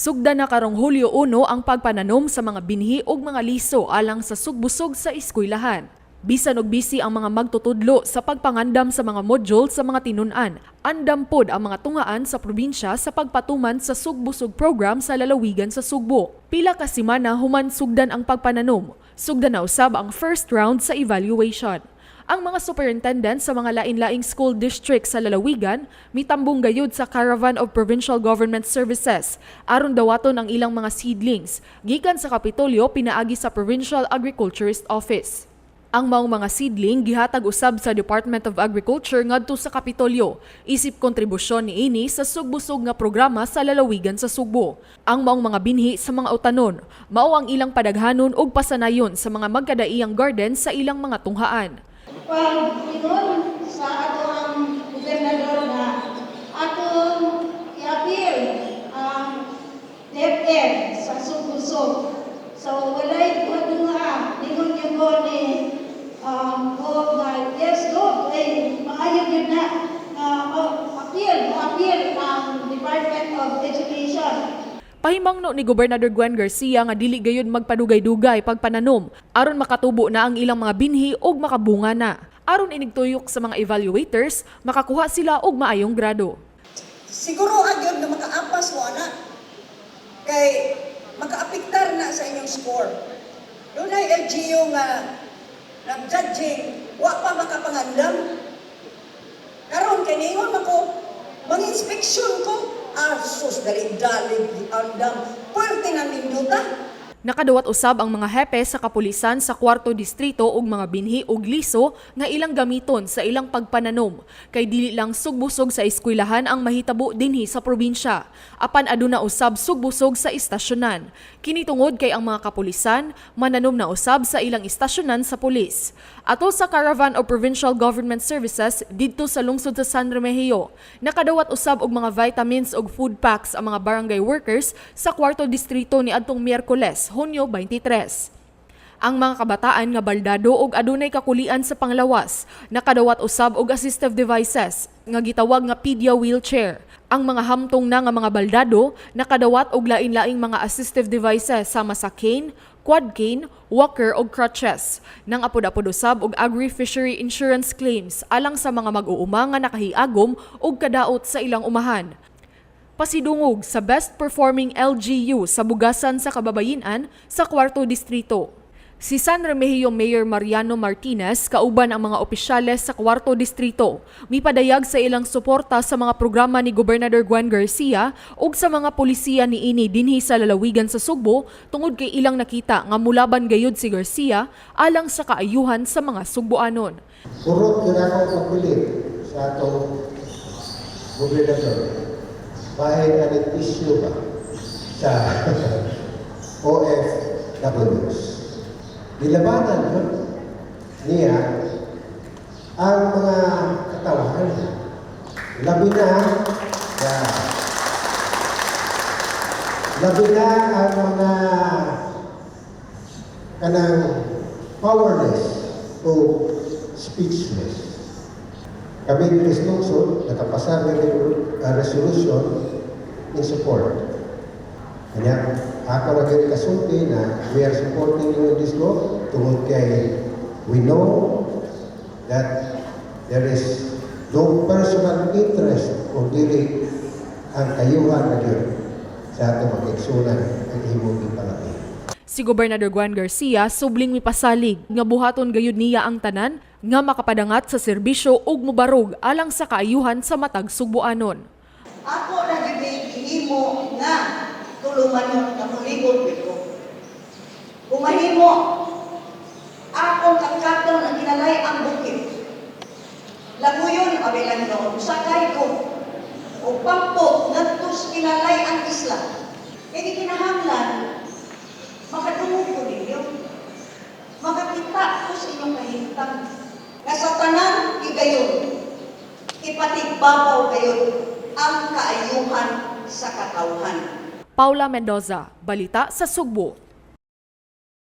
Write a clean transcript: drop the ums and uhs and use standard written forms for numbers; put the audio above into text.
Sugdan na karong Hulyo 1 ang pagpananom sa mga binhi ug mga liso alang sa sugbusog sa eskwelahan. Bisan og busy ang mga magtutudlo sa pagpangandam sa mga module sa mga tinun-an, andam pod ang mga tunghaan sa probinsya sa pagpatuman sa Sugbusog program sa lalawigan sa Sugbo. Pila ka semana human sugdan ang pagpananom, sugdan na usab ang first round sa evaluation. Ang mga superintendent sa mga lain-laing school district sa lalawigan mitambong gayud sa Caravan of Provincial Government Services aron dawaton ang ilang mga seedlings gikan sa Kapitolyo pinaagi sa Provincial Agriculturist Office. Ang maong mga seedling gihatag usab sa Department of Agriculture ngadto sa Kapitolyo isip kontribusyon niini sa sugbusog nga programa sa lalawigan sa Sugbo. Ang maong mga binhi sa mga utanon mao ang ilang padaghanon ug pasanayon sa mga magkadaiyang garden sa ilang mga tunghaan. Pag ingon sa ato ang gobernador na atong i-appeal ang DepEd sa Sugbusog. So walay duha-duha, ningon yun ko ni o nga, yes go, ay maayo yun na oh, appeal, mo-appeal ang Department of Education. Pahimangno ni Gobernador Gwen Garcia nga dili gayud magpadugay-dugay pagpananom aron makatubo na ang ilang mga binhi ug makabunga na. Aron inigtuyok sa mga evaluators, makakuha sila og maayong grado. Siguro agyod na makaapas mo ana kay makaapektar na sa inyong score. Dunay LGU nga nag-judging, wa pa makapangandam. Karon kay niingon ako, mang-inspection ko, asus, dali-dali andam, puwerte na nindota. Nakadawat usab ang mga hepe sa kapulisan sa kwarto distrito og mga binhi og liso nga ilang gamiton sa ilang pagpananom kay dili lang sugbusog sa eskwelahan ang mahitabo dinhi sa probinsya, apan aduna usab sugbusog sa istasyonan. Kini tungod kay ang mga kapulisan mananom na usab sa ilang istasyonan sa pulis. Atol sa Caravan of Provincial Government Services didto sa lungsod sa San Remigio, nakadawat usab og mga vitamins ug food packs ang mga barangay workers sa kwarto distrito niadtong Miyerkules, Hunyo 23. Ang mga kabataan nga baldado og adunay kakulian sa panglawas nakadawat usab og assistive devices nga gitawag nga pedia wheelchair. Ang mga hamtong na nga mga baldado nakadawat og lain-laing mga assistive devices sama sa cane, quad cane, walker og crutches. Nang apod-apod usab og agri-fishery insurance claims alang sa mga mag-uuma nga nakahiagom og kadaot sa ilang umahan. Pasidungog sa Best Performing LGU sa bugasan sa kababayen-an sa kwarto distrito. Si San Remigio Mayor Mariano Martinez kauban ang mga opisyales sa kwarto distrito mipadayag sa ilang suporta sa mga programa ni Gobernador Gwen Garcia ug sa mga polisiya niini dinhi sa lalawigan sa Sugbo tungod kay ilang nakita nga mulaban gayud si Garcia alang sa kaayuhan sa mga Sugboanon. Kurot yun ako pagbilib sa atong gobernador. Bahin ang issue ba sa OFWs. Nilabanan yun niya ang mga katawhan. Labi na, yeah, labi na ang mga kanang powerless o speechless. Kami diri sa lungsod, nakapasar ng resolution in support. Kanya, ako na gyud kasulti na we are supporting you in this go tungod kay we know that there is no personal interest kung dili ang kayuhan na gyud sa atong mga ang imong gipalaki. Si Gobernador Gwen Garcia subling mipasalig nga buhaton gayud niya ang tanan nga makapadangat sa serbisyo ug mobarog alang sa kaayuhan sa matag Sugboanon. Ako na gyud gihimo nga tulumanon nga muligod gyud ko. Kung mahimo, akong katkaton ang kinalay ang bukid. Languyon, abi lang noon, sakay ko. O pampo, ngadto sa kinalay ang isla. Kaya kinahanglan, makadungog ko ninyo. Makakita ko sa inyong kahimtang. Nga sa tanan higayon, ipatigbabaw kayo ang kaayuhan sa katawhan. Paula Mendoza, Balita sa Sugbo.